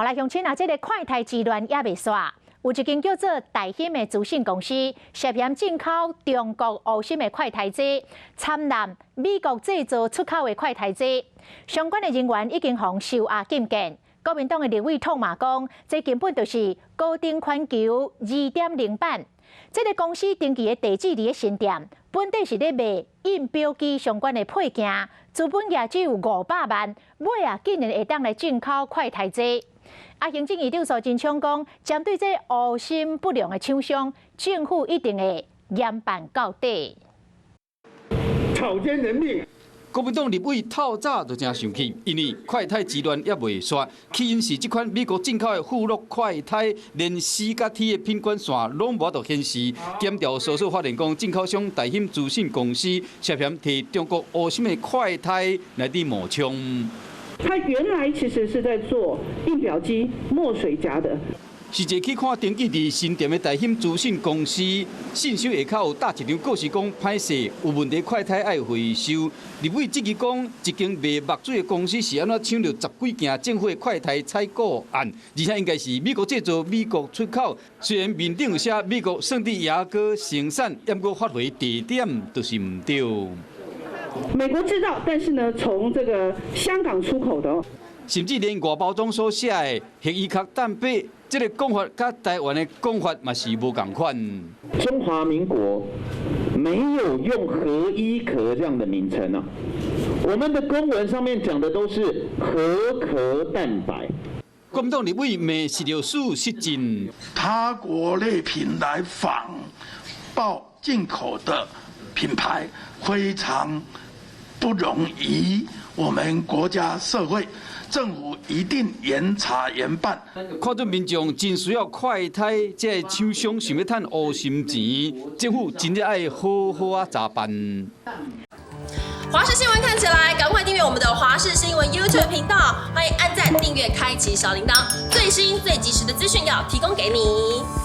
來鄉親啊，這个快篩之亂猶未煞，有一間叫做大興的資訊公司，涉嫌進口中國烏心的快篩劑，摻濫美國製造出口的快篩劑，相關的人員已經予收押禁見。國民黨的立委痛罵講，這根本就是高登環球2.0版。這个公司登記的地址佇咧新店，本底是咧賣印表機相關的配件，資本額只有500萬，尾仔竟然會當來進口快篩劑。啊，行政院長蘇貞昌講，針對這烏心不良的廠商，政府一定會嚴辦到底。草菅人命。國民黨立委透早就誠生氣，因為快篩之亂猶未煞，起因是這款美國進口的富樂快篩，連 C 佮 T 的品管線攏無法度顯示。檢調搜索發現講，進口商大興資訊公司涉嫌提中國烏心的快篩來佇冒充。他原來其實是在做印表機墨水夾的。實際去看登記佇新店的大興資訊公司，信箱下跤有貼一張告示，講歹勢有問題快篩愛回收。立委質疑講，一間賣墨水的公司是按怎搶著十幾件政府的快篩採購案，而且應該是美國製造、美國出口。雖然面頂有寫美國聖地牙哥生產，毋過發回地點就是毋對。美國製造，但是呢，從這個香港出口的。甚至連外包裝所寫的核醫學蛋白，這个講法佮台灣的講法嘛是無仝款。中華民國沒有用核衣殼這樣的名稱啊，我們的公文上面講的都是核殼蛋白。國民黨立委罵是著事失真，他國類品來仿報進口的品牌，非常不容易。我們國家社會政府一定嚴查嚴辦。看準民眾真需要快篩，這个廠商想欲趁烏心錢，政府真正愛好好仔查辦。華視新聞看起來，趕快訂閱我們的華視新聞 YouTube 頻道，歡迎按讚、訂閱、開啟小鈴鐺，最新最及時的資訊要提供給你。